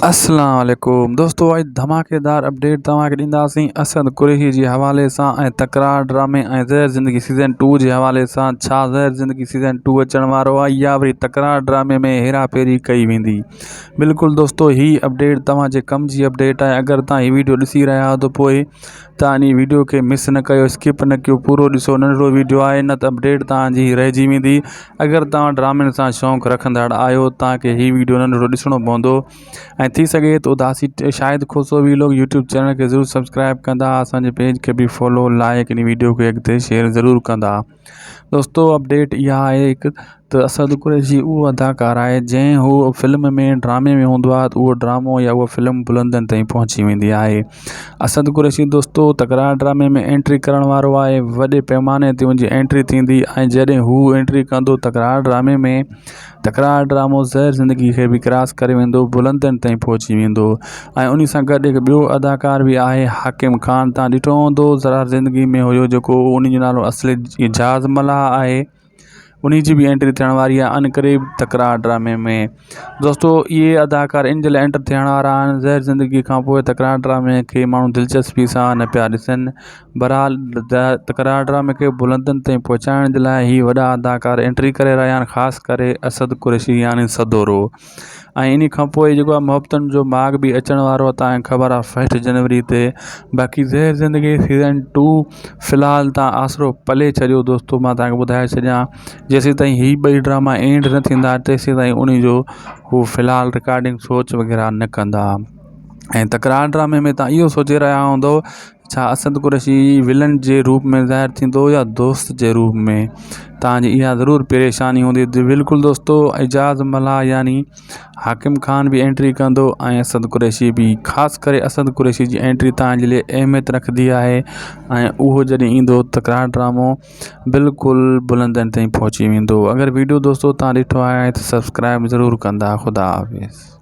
اسلام عليڪم دوستو اڄ ڌماڪيدار اپڊيٽ توهان کي ڏينداسين اسد قريشي جي حوالي سان ۽ تڪرار ڊرامي ۽ زهر زندگي سيزن ٽو جي حوالي سان ڇا زهر زندگي سيزن ٽو اچڻ وارو آهي يا وري تڪرار ڊرامي ۾ هيرا ڦيري ڪئي ويندي بلڪل دوستو هي اپڊيٽ توهان جي ڪم جي اپڊيٽ آهي اگر توهان هي ويڊيو ڏسي رهيا آهيو ته پوء توهان هن ويڊيو کي مس نه ڪيو اسڪپ نه ڪيو پورو ڏسو ننڍڙو ويڊيو آهي نه ته اپڊيٽ توهان جي رهجي ويندي اگر توهان ڊرامن سان شوق رکندڙ آهيو توهان کي هي ويڊيو ننڍڙو ڏسڻو پوندو ۽ ٿي سگهي ته Udasi Shahid Khoso vlog YouTube channel کي ضرور سبسڪرائب ڪندا اسان جي پيج کي به فالو لائڪ ان ويڊيو کي اڳتي شيئر ضرور ڪندا دوستو اپڊيٽ اها آهي هڪ ته اسد قريشي اهو اداڪار آهي جنهن هو فلم ۾ ڊرامي ۾ هوندو آهي ته اهو ڊرامو يا اها فلم بلندين تائين پهچي ويندي آهي اسد قريشي دوستو تڪرار ڊرامي ۾ انٽري ڪرڻ وارو آهي وڏي پيماني تي ان جي انٽري ٿيندي ۽ جڏهن هو انٽري ڪندو تڪرار ڊرامي ۾ تڪرار ڊرامو زهر زندگي کي به ڪراس ڪري ويندو بلندين تائين پهچي ويندو ۽ ان سان گڏ هڪ ٻيو اداڪار به آهي حاڪم خان تان ڏٺو هوندو زهر زندگي ۾ هيو جيڪو ان جو نالو اصل اعجاز ملاح آهي انهي جي به انٽري ٿيڻ واري آهي ان قريب تڪرار ڊرامي ۾ دوستو اهي اداڪار ان جي لاء انٽر ٿيڻ وارا آهن زهر زندگي کان پوء تڪرار ڊرامي کي ماڻهو دلچسپي سان نه پيا ڏسن بهرحال تڪرار ڊرامي کي بلندين تائين پهچائڻ جي لاء هي وڏا اداڪار انٽري ڪري رهيا آهن خاص ڪري اسد قريشي يعني سدورو ۽ انهي کان پوء جيڪو آهي محبتن جو ماڳ به اچڻ وارو آهي تان کي خبر آهي فرسٽ جنوري تي باقي زهر زندگي سيزن ٽو في الحال تان آسرو پلي ڇڏيو دوستو مان تان کي ٻڌائي ڇڏيان جيسين تائين هي ٻئي ڊراما اينڊ نه ٿيندا تيسين تائين انهي جو هو في الحال رڪارڊنگ سوچ وغيره نه ڪندا ۽ تڪرار ڊرامي ۾ تان اهو سوچي رهيا هوندو ڇا اسد قريشي ولن جي روپ ۾ ظاهر ٿيندو يا دوست جي روپ ۾ توهان جي اها ضرور پريشاني هوندي بلڪل دوستو اعجاز ملاح يعني حاڪم خان به انٽري ڪندو ۽ اسد قريشي به خاص ڪري اسد قريشي جي انٽري توهان جي لاء اهميت رکندي آهي ۽ اهو جڏهن ايندو تڪرار ڊرامو بلڪل بلندين تائين پهچي ويندو اگر ويڊيو دوستو توهان ڏٺو آهي ته سبسڪرائب ضرور ڪندا خدا حافظ.